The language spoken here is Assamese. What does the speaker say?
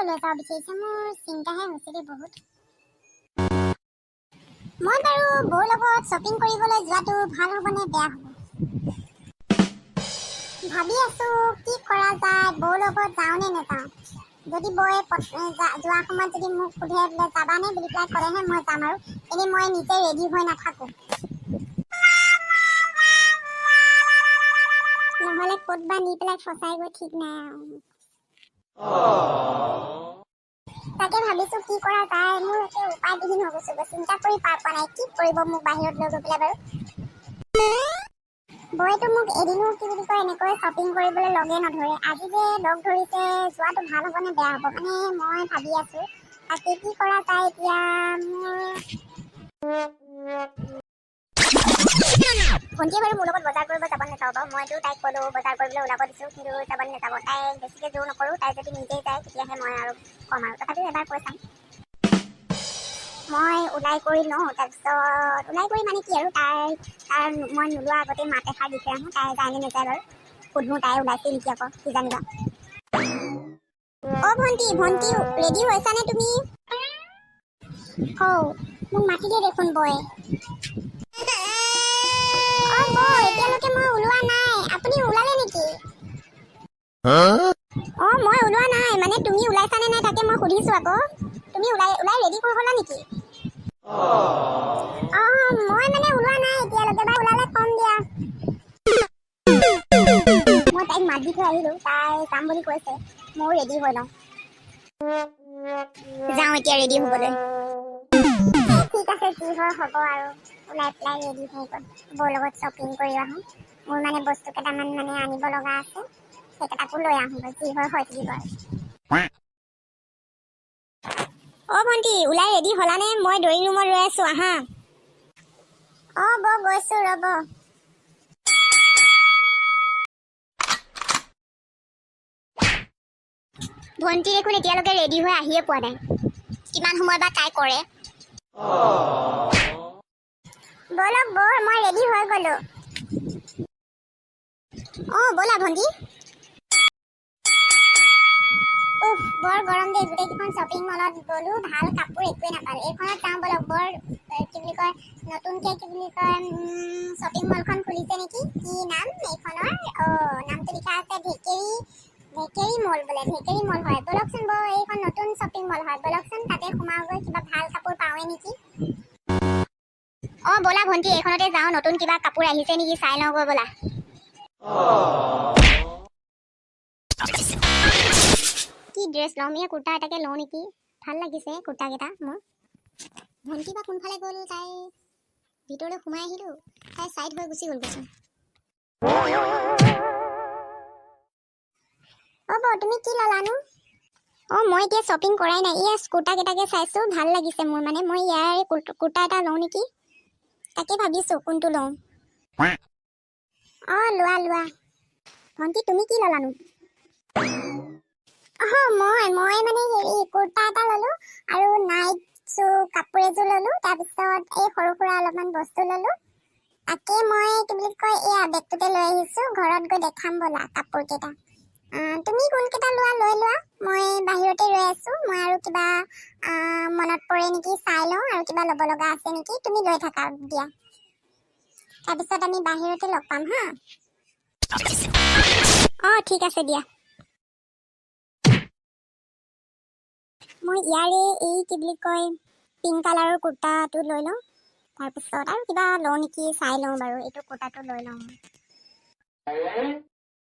কিয় লৈ যাব বিচাৰিছে? মোৰ চিন্তাহে হৈছে দেই বহুত। মই বাৰু বৌৰ লগত শ্বপিং কৰিবলৈ যোৱাটো ভাল হ'ব নে বেয়া হ'ব ভাবি আছো। কি কৰা যায়? বৌৰ লগত যাওঁ নে নাযাওঁ? যদি বৌয়ে যোৱা সময়ত যদি মোক সোধে, বোলে যাবানে বুলি পেলাই ক'লেহে মই যাম আৰু এনেই মই নিজে ৰেডি হৈ নাথাকো। নহ'লে ক'ত বা নি পেলাই ফচাই গৈ ঠিক নাই আৰু। তাকে ভাবিছো, কি কৰা যায়। মোৰ একে উপায়বিহীন হৈ গৈছো, চিন্তা কৰি পাৰ পোৱা নাই। কি কৰিব মোক বাহিৰত লৈ গৈ পেলাই বাৰু? বৌয়েতো মোক এদিনো, কি বুলি কয়, এনেকৈ শ্বপিং কৰিবলৈ লগে নধৰে। আজি যে লগ ধৰিছে, যোৱাটো ভাল হ'ব নে বেয়া হ'ব মানে মই ভাবি আছো। তাকে কি কৰা যায় এতিয়া মোৰ। ভণ্টিয়ে বাৰু মোৰ লগত বজাৰ কৰিব যাব নাযাব বাৰু। মইতো তাইক ক'লো, বজাৰ কৰিবলৈ ওলাব দিছো, কিন্তু যাব নাযাব। তাইক বেছিকে জোৰ নকৰোঁ। তাই যদি নিজেই যায়, তেতিয়াহে মই আৰু ক'ম আৰু। তথাপিও এবাৰ কৈ চাম। মই ওলাই কৰি লওঁ। তাৰপিছত ওলাই কৰি মানে কি আৰু, তাই তাৰ মই নোলোৱা আগতে মাত এষাৰ দি থৈ আহোঁ। তাই যায় নে নাযায় বাৰু সুধো। তাই ওলাইছে নেকি আকৌ কিজানিবা। অ ভণ্টি, ভণ্টি, ৰেডি হৈছানে তুমি? হৌ, মোক মাতিলে দেখোন বৌয়ে। অ বৌ, এতিয়ালৈকে মই ওলোৱা নাই। আপুনি ওলালে নেকি? অ, মই ওলোৱা নাই। মানে তুমি ওলাইছানে নাই তাকে মই সুধিছো আকৌ। তুমি ওলাই ওলাই ৰেডি হৈ গ'লা নেকি? অ, মই মানে ওলোৱা নাই এতিয়ালৈকে বাৰু। ওলালে কম দিয়া। মই তাইক মাত দি থৈ আহিলো, তাই যাম বুলি কৈছে। ময়ো ৰেডি হৈ লওঁ। যাওঁ এতিয়া ৰেডি হ'বলৈ। ঠিক আছে, যি হয় হ'ব আৰু। ওলাই পেলাই ৰেডি হৈ গ'ল। বৌৰ লগত শ্বপিং কৰি আহোঁ। মোৰ মানে বস্তু কেইটামান মানে আনিব লগা আছে, সেইকেইটাকো লৈ আহোঁগৈ। যি হয় হৈ থাকিব আৰু। অ ভণ্টি, ওলাই ৰেডি হ'লানে? মই ড্ৰয়িং ৰুমত ৰৈ আছো, আহা। অ বৌ, গৈছো ৰ'ব। ভণ্টি দেখোন এতিয়ালৈকে ৰেডি হৈ আহিয়ে পোৱা নাই। কিমান সময় বা তাই কৰে। ব'লক বৌ, মই ৰেডি হৈ গ'লো। অ, ব'লা ভণ্টি। উফ, বৰ গৰম দেই। গোটেইকেইখন শ্বপিং মলত গ'লো, ভাল কাপোৰ একোৱে নাপালো। এইখনত যাওঁ ব'লক। বৰ কি বুলি কয়, নতুনকে, কি বুলি কয়, শ্বপিং মলখন খুলিছে নেকি? কি নাম এইখনৰ? অ, নামটো লিখা আছে ঢেকেৰী, ঢেকেৰী মল বোলে। ঢেকেৰী মল হয়। ব'লকচোন বৌ, এইখন নতুন শ্বপিং মল হয়। ব'লকচোন, তাতে সোমাওগৈ। কিবা ভাল কাপোৰ পাওঁৱে নেকি। অ ব'লা ভণ্টি, এইখনতে যাওঁ। নতুন কিবা কাপোৰ আহিছে নেকি চাই লওঁগৈ ব'লা। কি ড্ৰেছ ল'ম? এই কুৰ্তা এটাকে লওঁ নেকি? ভাল লাগিছে কুৰ্তাকেইটা মোৰ। ভণ্টি বা কোনফালে গ'ল তাই? ভিতৰলৈ সোমাই আহিলোঁ, তাই চাইড হৈ গুচি গ'লগৈচোন। অ বৌ, তুমি কি ল'লানো? অ, মই এতিয়া শ্বপিং কৰাই নাই। এয়া কুৰ্তাকেইটাকে চাইছোঁ, ভাল লাগিছে মোৰ। মানে মই ইয়াৰে কুৰ্তা এটা লওঁ নেকি, তাকে ভাবিছোঁ কোনটো লওঁ। অ, লোৱা লোৱা। ভণ্টি, তুমি কি ল'লানো? অ, মই মানে হেৰি কুৰ্তা এটা ল'লো আৰু নাইট চু কাপোৰ এযোৰ ল'লো। তাৰপিছত এই সৰু সুৰা অলপমান বস্তু ল'লো। তাকে মই, কি বুলি কয়, এয়া বেগটোতে লৈ আহিছোঁ। ঘৰত গৈ দেখাম ব'লা কাপোৰ কেইটা। তুমি কোনকেইটা লোৱা লৈ লোৱা। মই বাহিৰতে ৰৈ আছো। মই আৰু কিবা মনত পৰে নেকি চাই লওঁ, আৰু কিবা ল'ব লগা আছে নেকি। তুমি লৈ থাকা দিয়া। তাৰপিছত আমি বাহিৰতে লগ পাম হা। অ, ঠিক আছে দিয়া। মই ইয়াৰে এই, কি বুলি কয়, পিংক কালাৰৰ কুৰ্তাটো লৈ লওঁ। তাৰপিছত আৰু কিবা লওঁ নেকি চাই লওঁ বাৰু। এইটো কুৰ্তাটো লৈ লওঁ।